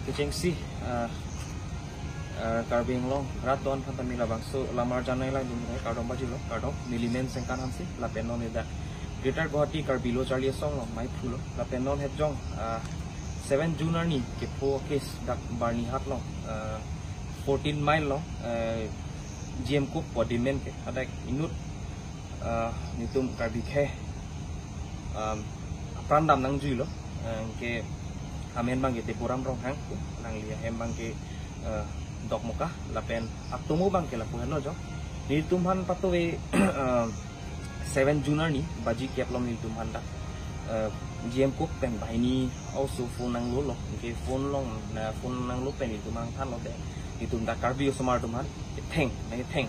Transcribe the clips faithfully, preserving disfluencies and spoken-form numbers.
Kechengsi, ah, ah, Karbi Anglong rat do-an aphan ta labangso lamar janai lang dun hai, kardom pajirlo, kardom. Neli men Sengkan Hanse, lapen non dak Greater Guwahati Karbi Lo Charli Asong along mei phulo, lapen non het jong, ah, seven June arni kepho case dak Byrnihat along, ah, fourteen mile along, ah, G M Coke pu adim pen ke hadak inut, ah, netum Karbi akhei, um, apran dam nangjuilo, ah, ke amen abang ke Deboram Ronghang, alangli ahem abang ke, ah, Dokmoka, lapen atomo abang ke lapu henlo jo. Netum aphan patuve, ah, seven June arni baji kep along netum aphan dak, ah, G M Coke pen banghini a-oso phone nanglolo, ke phone along, na phone nanglo pen netum aphan thanlo de, netum dak Karbi osomar atum aphan ketheng, na ketheng.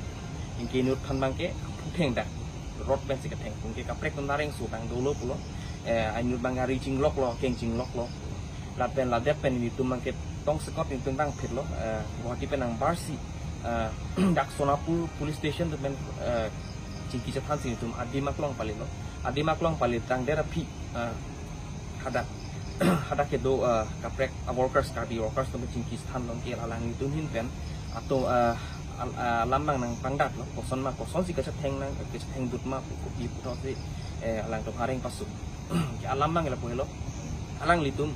Anke inut aphan abang ke aphutheng dak, rot pensi ketheng. Anke kaprek atum ta rengso abang dolo pulo. Eh, inut abang ke ari chingloklo, keng chingloklo. Lapen ladet pen netum abang ke tongsekot netum vangphitlo. Eh, Guwahati pen nangbarsi, eh, dak Sonapur Police Station atum pen, eh, chingki chethansi netum adim aklong palilo. Adim aklong palitangdet aphi, eh, hadak, hadak kedo, eh, kaprek a-workers, Karbi workers atum chingki chethan along ke alanglitum ahin pen ato, eh, al-, ah, alam abang nangpangdaklo, koson ma, kosonsi kachetheng nang, kachethengdut ma pu kopi puthotsi, eh, alangtum areng pasu. Ke alam abang lapu helo. Alanglitum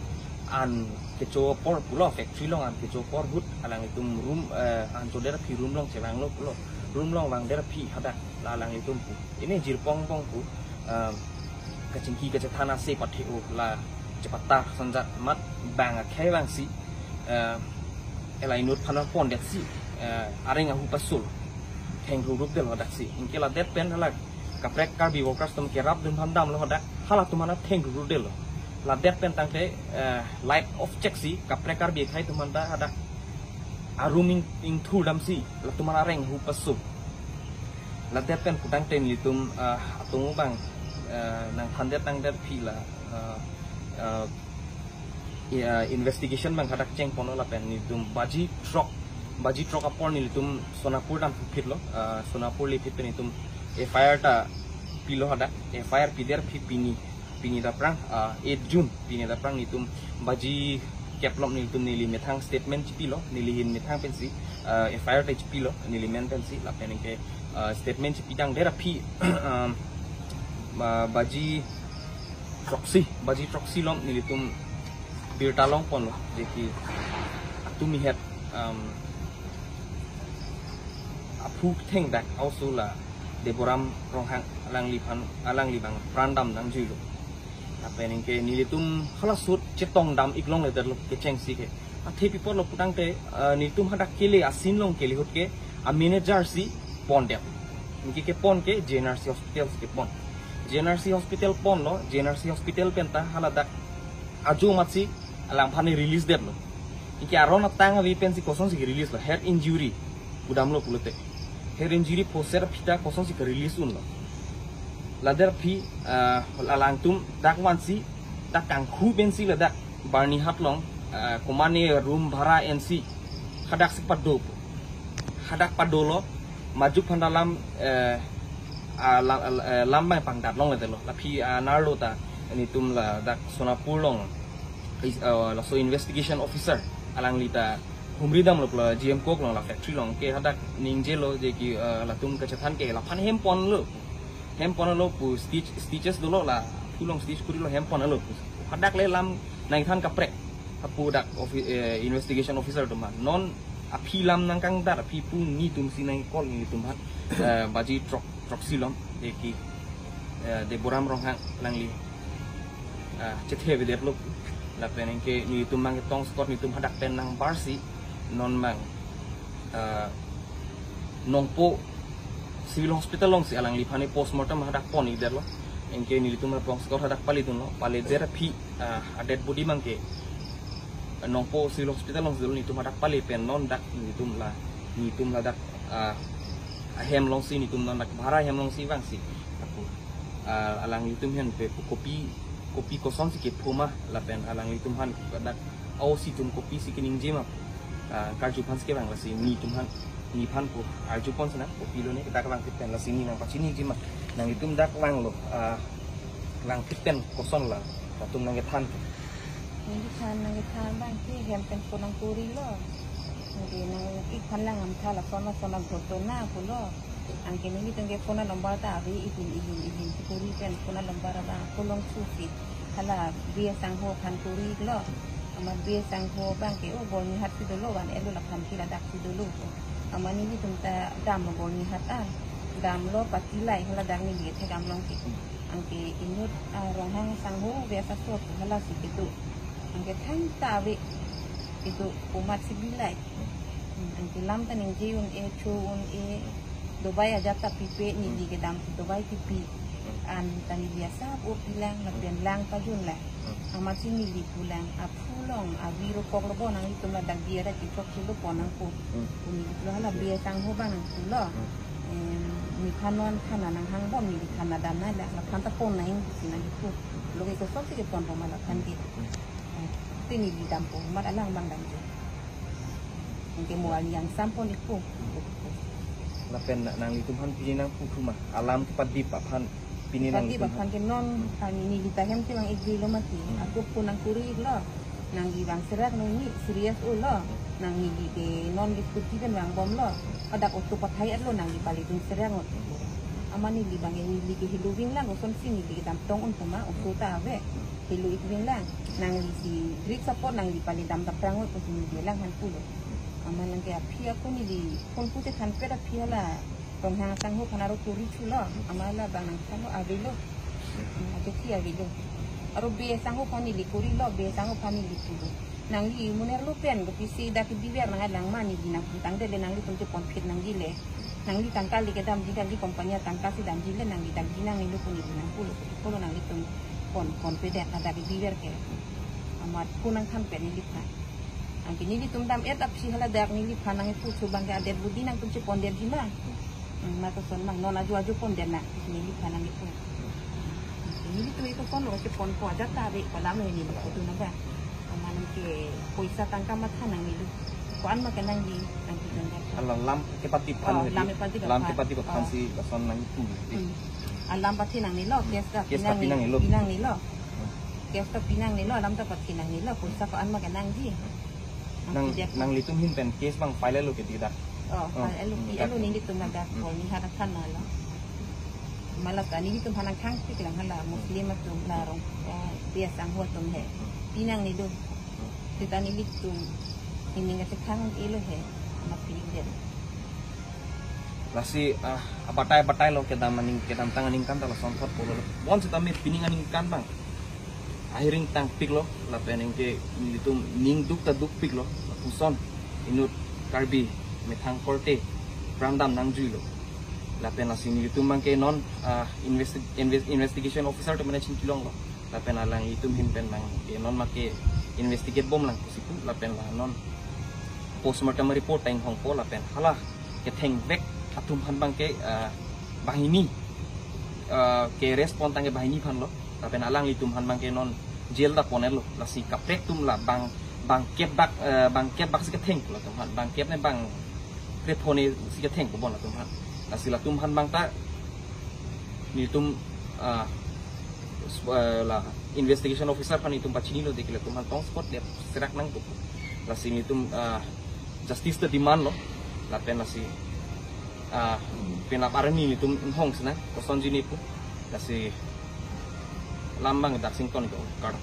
an kecho apor pulo, factory along an kecho apor ahut alanglitum room, eh, an chodet aphi room along chevanglo pulo. Room along vangdet aphi hadak la alanglitum pu, ini jirpong pong pu, um, kachingki kachethan ase pathe-o, la chepatar sanjat mat bang akhei vangsi, um, ela inut aphan pondetsi, uh, areng ahu pasul thengrurup detlo hadaksi. Anke ladet pen hala kaprek Karbi workers atum kerap dun aphan damlo hadak, halatum aphan thengrurup detlo. Ladet pen tangte, uh, light off cheksi kaprek Karbi akhei atum aphan ta hadak a-room ing, ingthur damsi latum aphan areng ahu pasul. Ladet pen putangte nelitum, ah, atum abang, ah, nangthandet tangdet aphi la, ah, ah, ya, investigation abang hadak chengponlo lapen nelitum baji throk, baji throk apor nelitum Sonapur damphitlo, ah, Sonapur lephit pen nelitum F I R ta pilo hadak, F I R pidet aphi pini, pini daprang, ah, eight June, pini daprang nelitum baji kep along nelitum neli methang statement chipilo, neli ahin methang pensi, ah, F I R ta chipilo, neli men pensi, lapen anke, ah, statement chipitangdet aphi, um, ba-, baji throksi, baji throksi along nelitum birta longponlo, je ki atum ihet, um, aphutheng dak a-oso la Deboram Ronghang alangliphan, alangli abang pran dam nangjuilo. Lapen anke nelitum halaso ahut chetong dam ik longledetlo kechengsi ke. Athe pi apotlo putangte, eh, nelitum hadak kele a-scene along kele ahut ke a-manager si pondet. Anke kepon ke G N R C Hospital si kepon. G N R C Hospital ponlo, G N R C Hospital pen ta hala dak ajo amatsi alangphan release detlo. Anke aron atang ave pensi kosonsi release lo, head injury pudamlo pulote. Head injury poster aphi ta kosonsi ke-release unlo. Ladet aphi, ah, alangtum dak vansi, dak kanghu pensi ladak Byrnihat along, ah, komane room bhara ensi hadaksi pado. Hadak padolo, majok aphan ta lam, eh, ah, la-, eh, lam abang pangdat longledetlo. La aphi, ah, nerlo ta nelitum ladak Sonapur along is, eh, laso investigation officer alangli ta humri damlo pulo G M Coke along la factory along, ke hadak ningjelo je ki, eh, latum kachethan ke laphan hem ponlo. Hem ponlo pu stitch, stitches dolo la, phulong stitch kurilo hem ponlo pu. Hadak le lam nangthan kaprek. Hapu dak offi-, eh, investigation officer atum aphan. Non aphi lam nangkangdat aphi pu netum si nang-call netum aphan. Eh, baji throk, throksi along, je ki, eh, Deboram Ronghang alangli, ah, chethe avedetlo. Lapen anke netum abang ketongsekot netum hadak pen nangbarsi non abang, ah, Nongpoh Civil Hospital alongsi alangliphan postmortem hadak pon-ikdetlo. Anke nelitum ketongsekot hadak palitunlo. Palidet aphi, ah, a-dead body abang ke Nongpoh Civil Hospital alongsi dolo, netum hadak pali pen non dak netum la, netum ladak, ah, ahem alongsi, netum non dak bhara ahem alongsi vangsi. Ako, ah, alanglitum ahin pen pu kopi, kopi kosonsi kepho ma lapen alanglitum aphan dak a-osi atum kopisi keningje ma, ah, karju aphansi kevang, lasi netum aphan, nephan pu arju pon sina kopilo ne dak vangphit pen, lasi ne nangpachiniji ma, nanglitum dak vanglo, ah, vangphit pen koson la latum nangkethan? Nangkethan, nangkethan abang Hem pen phone nangkuri lo. Anke nang-ik aphan lang amtha lason lason aghotona pulo. Anke nelitum ke phone number ta ave, ihin ihin ihin kuri pen phone number abang ako longthusi hala B S Sangho aphan kuri lo. Amat B S Sangho abang ke o Bornihat si dolo, van-etlo laphan ke ladak si dolo. Amat nelitum ta damlo Bornihat a. Damlo pati lai haladak neli kethek damlong ke. Anke inut, ah, Ronghang Sangho biasa sot halasi kedo. Anke thangta ave kedo komatsi bilai. Hmm, anke lam ta ningje un-e, cho un-e, dobai ajat ta pipe, neli kedam dobai pipe. An ta neli asap o pilang, lapen lang pajun lang. Amatsi neli pulang, aphu long, avi rokok lo bo, nanglitum ladak biar aja chok chilo pon nangpo. Pu neli pulo hala B S Sangho abang nangpulo. Em, nephan non khana nanghang bom, neli khana dam nang la, laphan ta pon nang pusi nangpu. Lo ke kosonsi kepon bom laphan ke. Te neli dampo, amat alang abang dampo. Anke mo ali angsam pon-ikpo. Lapen na-, nanglitum aphan pini nangpu thu ma, alam kepadip aphan pini nang Padip aphan ke non kami neli ta hem kevang-ikji lo mati. Ako phone nangkuri lo. Nangli vangserak nangli serious o lo. Nangli ke non ke scooty pen vangbom lo. Hadak auto pathai-etlo, nangli palitum serak ngot. Amat neli abang ke neli ke helo ving lang, kosonsi neli kedam tong un puma, auto ta ave. Helo-ik ving lang. Nanglisi great support, nangli pali dam ta prang ngot pusi neli lang aphan pulo. Amat nang ke aphi ako neli phone pu te thanpet aphi hala Ronghang Sangho aphan aro kuri thulo, amat labang nangthanlo avelo. Hmm, ake thi avelo. Aro B S Sangho aphan neli kuri lo, B S Sangho aphan neli pulo. Nangli muner lo pen, kopisi dak biver nang alang ma neli nangputang dele nanglitum chepon phit nangji le. Nangli tangka le kedamji, nangli company atangka si damji le nangli dak ji nangnelo pu neli nangpulo, pulo nanglitum pon, pon pe dak dak biver ke. Amat phone nangthanpet neliphan. Anke nelitum dam-et aphi haladak neliphan nangpu thu abang ke adet budi nangtum chepondetji ma. Hmm, ma koson ma non ajo ajo pondet nang neliphan nangpu. Anke nelitum ito pon lo cheponpo ajat ta ave, ko alam lo neli ko tu nang ba. Amat nang ke poisa tangka matha nangnelo. Ko-an ma kenangji nangpu nang ba. Alam lam kepadip Oh, aphan lam hedi. Kepadip Lam aphan. Kepadip aphan Oh. Si lason nangpu. Hmm. Alam pathi nangnelo, cash ta Cash ta pi nangnelo. Pi nangnelo. Cash ta pi nangnelo, alam ta pathi nangnelo, poisa ko-an ma kenangji. Nang, Tidak. Nanglitum ahin pen case abang file lo ke tidak? Oh, Oh, file lo, hmm, file lo tidak. Nelitum ladak Hmm. Bornihat aphan lo. Amat la ta nelitum aphan nangthangpik lang hala Muslim atum la Rong, eh, B S Sangho atum he. Pi nangnelo. Seta nelitum nening kachethang-elo he. Amat pidet. Lasi, ah, abatai abatai lo kedam aning, kedamtang aningkan ta lason thot pulo. Bonseta me pining aningkan abang ahiring tangpik lo, lapen anke nelitum ning duk ta dukpik lo, lapuson inut Karbi methang korte pran dam nangjui lo. Lapen lasi nelitum abang ke non, ah, investi-, inves-, investigation officer atum mane chingkilong lo. Lapen alanglitum ahin pen abang ke non abang ke investigate bom lang pusi pu, lapen la non postmortem report ta inghongpo, lapen hala kethengvek atum aphan abang ke, ah, banghini, ah, ke respond tangke banghini aphan lo. Lapen alanglitum aphan abang ke non jail ta pon-etlo. Lasi kaprek atum la bang, bangkep bak, eh, bangkep bak si ketheng latum aphan. Bangkep ne bang krepho ne si ketheng ko bon latum aphan. Lasi latum aphan abang ta nelitum, ah, s-, eh, la investigation officer aphan nelitum pachinilo dei ke latum aphan tong spot dia serak nangpo. Lasi nelitum, ah, justice ta demand lo. Lapen lasi, ah, penap arni nelitum inghong sina kosonji ne pu. Lasi lam abang dak sington ko kar.